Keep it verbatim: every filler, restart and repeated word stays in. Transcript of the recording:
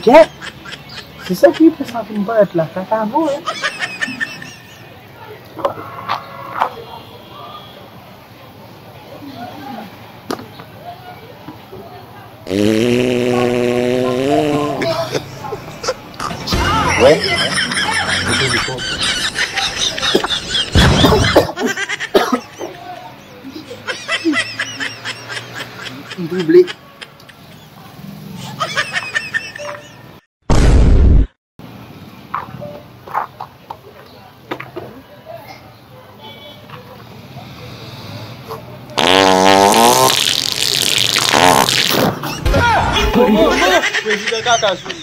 Kèt! Se sa ki rive sa vin parèt la, kaka vo, wi. Wè. M twouble. Prezidan kaka sou li.